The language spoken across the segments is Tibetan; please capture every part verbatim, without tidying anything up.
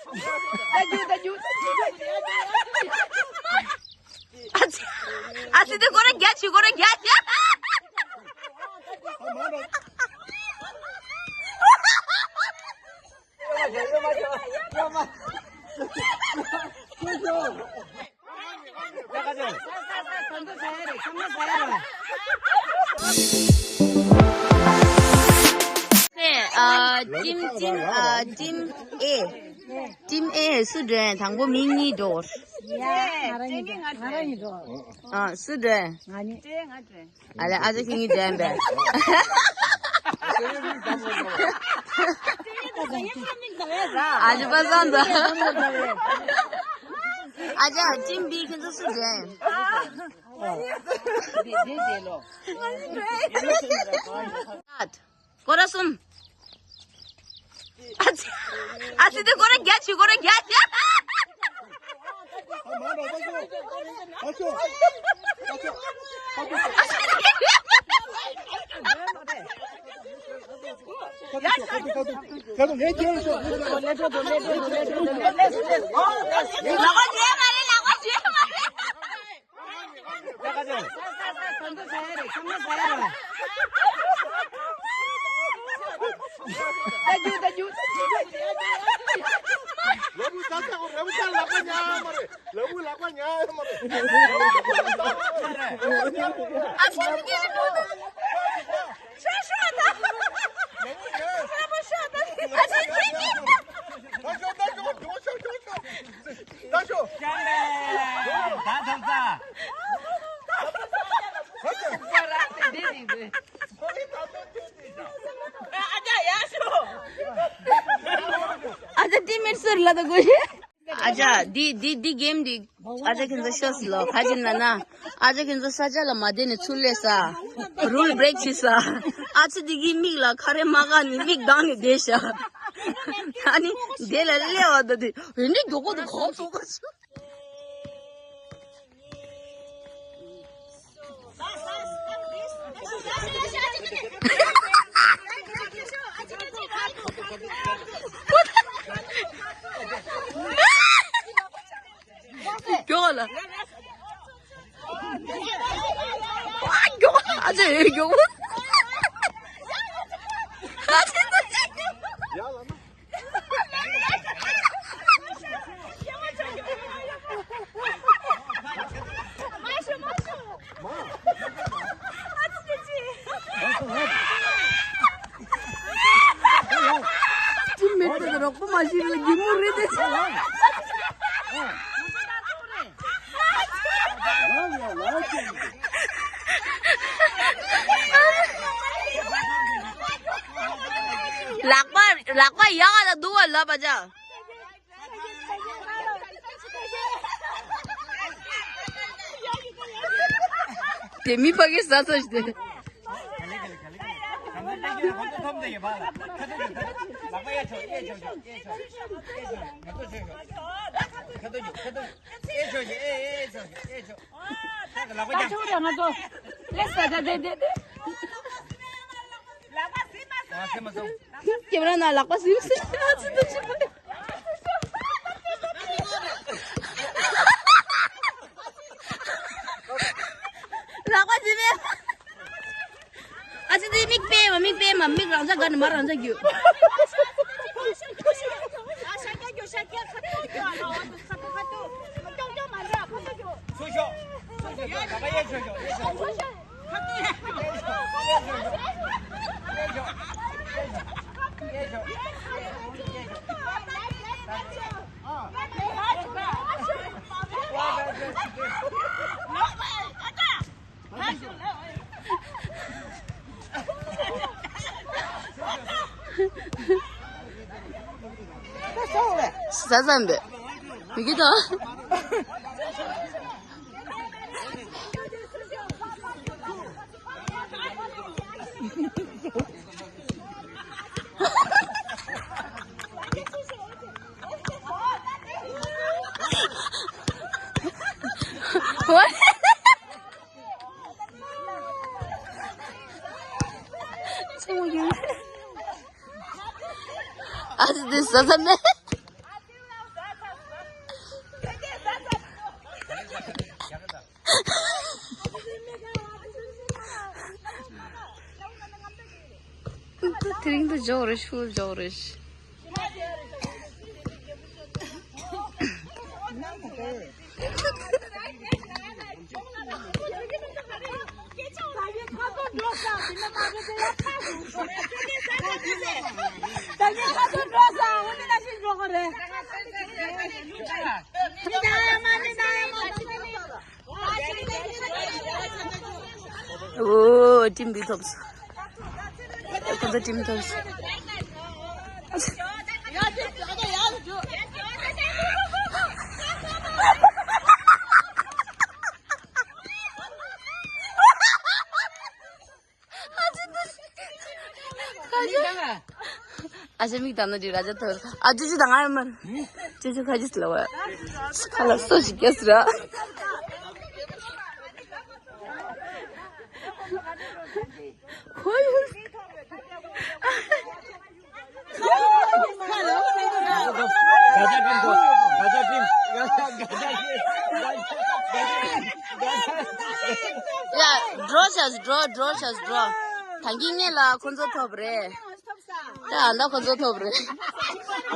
ཨ་ཙི། ཨ་ཙི། དེ་སྒོ་ར་རྒྱ་ཆེ། སྒོ་ར་རྒྱ་ཆེ། ཨ། team team ཨ། team A team A སུ་འདྲེན། དང་པོ་མི་གཉིས་འགྲོ། ཡ། ང་རང་གཉིས་འགྲོ། ང་རང་གཉིས་འགྲོ། ཨ། སུ་འདྲེན། ང་གཉིས། ཨ་ལེ། ཨ་ཅག་ཁྱེད་གཉིས་འདྲེན་པས། ཨ་ཅག་པ་སངས་དང་། ཨ་ཅག་team B ཁྱེད་ཚོ་སུ་འདྲེན། སྒོ་ར་གསུམ། ཨ་ཙི། ཨ་ཙི། དེ་སྒོ་ར་རྒྱ་ཆེ། སྒོ་ར་རྒྱ་ཆེ། ལག་པ་འཇུས་མ་རེད། ལག་པ་འཇུས་མ་རེད། ད་ཐོབ་ས། ཨ་ཅག་teammate ཟུར་ལ་ད་དགོས། ཨ་ཅག་འདི་འདི་འདི་game འདི་ཨ་ཅག་ཁྱེད་ཚོ་ཤོག་ཟེར་ལོ། ག་ཅི་ན་ན། ཨ་ཅག་ཁྱེད་ཚོ་ས་ཆ་ལ་མ་བསྡད་ནས་ཚུར་སླེབས་ས། rule break བྱེད་ས། ཨ་ཅག་འདི་གི་མིག་ལ་ཁ་རས་མ་ག་ནས་མིག་གདངས་ནས་བསྡད་ཤག་ཨ་ནི་དེ་ལ་སླེབས་པ་ད་དེ་འོན་ཏེ་མགྱོགས་པོ་འདུག་གོ་ཚོ་ག་ཚོད། མགྱོགས་ལ། མགྱོགས། ཨ་ཅེ་མགྱོགས། ཨ་ཅེ། ཅི་མེད་པའི་རོགས་པ་མ་ཤེས་ལ་གི་མོ་རེད་དེ། ལག་པ་ལག་པ་ཡག་ལ་འདུག་བ་ལབ་པ་ཅག་དེ་མི་ཕ་གི་ཟ་ས་ཞིག་དེ། ད་ཆུ་རེ་ང་ཚོ་ལེགས་ས་ད་དེ་དེ་དེ། ཁྱེད་རང་ན་ལག་པ་ཟིན་ཟིན། ལག་པ་ཟིན་པས། ཨ་ཙི་ཙི། མིག་དཔེ་མ། མིག་དཔེ་མ། མིག་རང་ཅག་དགའ་ནི་མ་རང་ཅག་རྒྱུ། ཟ་ཟམ་པས་མི་གི་དང་། ཨ་ཙི་འདི་ཟ་ས་མེད། རིང་དུ་འཇོག་རེ་ཤུལ་འཇོག་རེ། ཨོ། ཊིམ་འདི་ཐོབ་སོང་། ཁོ་ཚོ་ཊིམ་ཐོབ་སོང་། ཨ་ཅེ་མིག་དང་ན་འདི་ར་ཇ་ཐོར། ཨ་ཅེ་ཅེ་དང་ང་ཡ་མར། ཅེ་ཅེ་ཁ་ཅིས་ལ་བ། ཁ་ལ་སོ་ཞིག་རྒྱས་ར། ཁོ་ཡོད། ཡ། འགྲོ་ཤག་འགྲོ་འགྲོ་ཤག་འགྲོ། ད་གིན་ངེད་ལ་ཁོ་ཚོ་ཐོབ་རེད། ད་ཨ་ད་ཁོ་ཚོ་ཐོབ་རེད།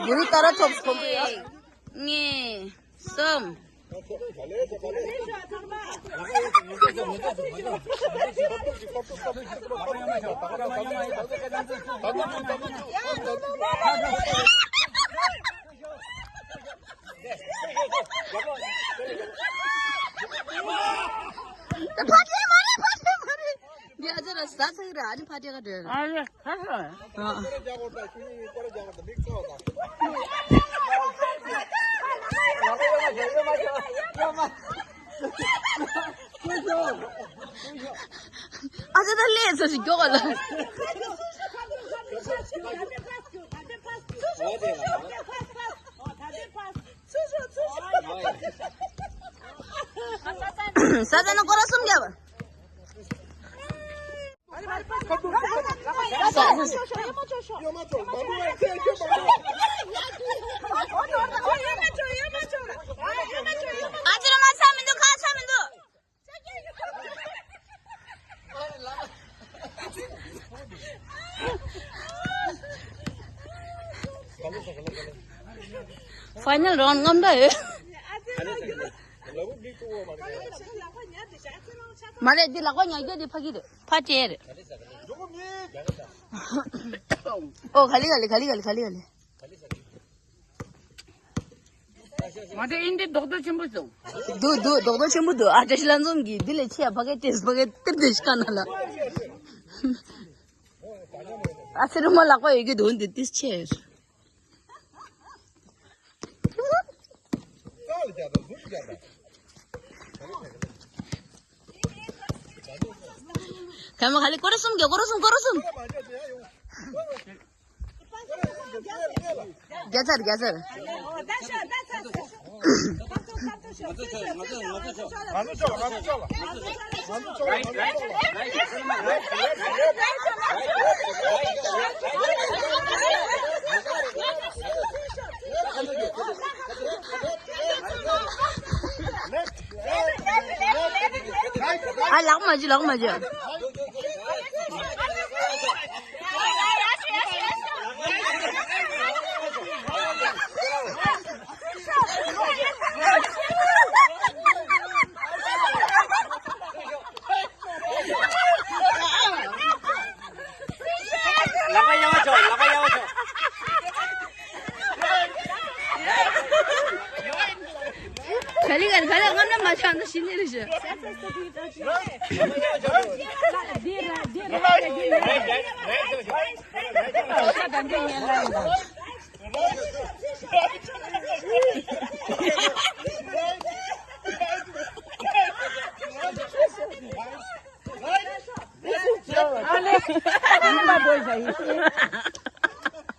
གུ་རུ་ཏཱ་ར་ཐོབ་ཁོམ་པོ་ཡ། གཉིས། གསུམ། འདི་ཨ་ཅག་ལ་ཟ་ཚིག་རེད། ཨ་ནི་ཕ་སྤྲད་ག་འདྲ། ཨ་ཡ་ཁ་ཤོ། ཨ། ཨ་ཅག་ད་ལས་ཚོ་ཞིག་མགྱོགས་ག་ལ། ས་ས་ན་སྐོར་ར་གསུམ་བརྒྱབ། ཨ་ཅེ་ར་མ་ས་མི་འདུག་ཁ་ས་མི་འདུག་ཕའི་ནལ་རའུན་ཌི་རྔམ་ད་ཨེ། མ་རེད། འདི་ལག་པ་ཉག་རྒྱུ་འདི་ཕ་གི་རེད། ཕ་སྤྲད་རེད། ཨོ་ག་ལེ་ག་ལེ་ག་ལེ་ག་ལེ། ང་ཚོ་ཨིན་ཌི་རྡོག་རྡོག་ཆེན་པོ་བཟོ། འདུག་འདུག་རྡོག་རྡོག་ཆེན་པོ་འདུག་ཨ་ཅག་ཤི་ལ་འཛོམས་ཀྱི་འདི་ལས་ཆེ་ཡ་ཕ་གི་ཏེས་ཕ་གི་ཏིར་ཏེ་ཤི་ཀ་ན་ལ། ཨ་ཚེ་རིང་མོ་ལག་པ་ཡོད་ཀྱི་འདུག་འདི་ཏིས་ཆེ། ཁ་མ་ཁ་ལི་སྐོར་གསུམ་གྱི་སྐོར་གསུམ་སྐོར་གསུམ། རྒྱ་ཚར་རྒྱ་ཚར། ཨ་ལག་མ་ཇི་ལག་མ་ཇི། ལག་པ་ཡག་པོ་ཆོག་ག་ལེ་ག་ལེ་ག་ལེ་རྔམ་ན་མ་ཆགས་འདུག་ཤི་ནི་རེད་ཤི།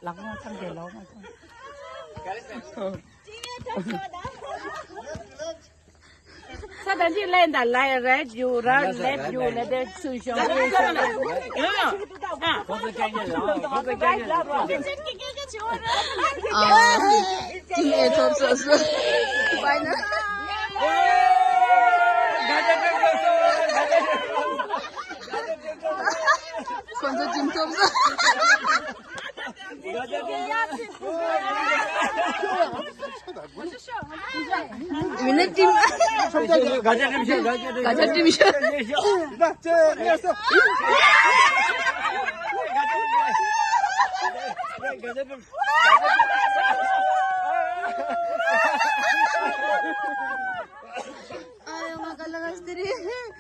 ལག་མ་ཚང་གི་ལོ་མ་ཚང་། ས་དང་ཅི་ལན་དང་ལ་ཡ་རེད་ཡུ་ར་ལེབ་ཡུ་ལེ་དེ་ཚུལ་ཤོང་ཡུ་ཤོང་ལ་ཡུ་ཡོ། ཨ། ཁོ་ཚོ་སྐད་ཆ་ལ་ཁོ་ཚོ་སྐད་ཆ་ལ། ཨ། ཅི་ནས་ཐོབ་སོ་སོ། པའི་ན། ཁོ་ཚོ་ཅི་ཐོབ་སོ། ཁྲིམས། དགའ་ཆ་ཁྲིམས་ཤོག་དགའ་ཆ་ཁྲིམས་ཤོག་དགའ་ཆ་ཁྲིམས་ཤོག་ཨ་ཡོ། ང་ག་ལ་ག་སྟེ་རེད།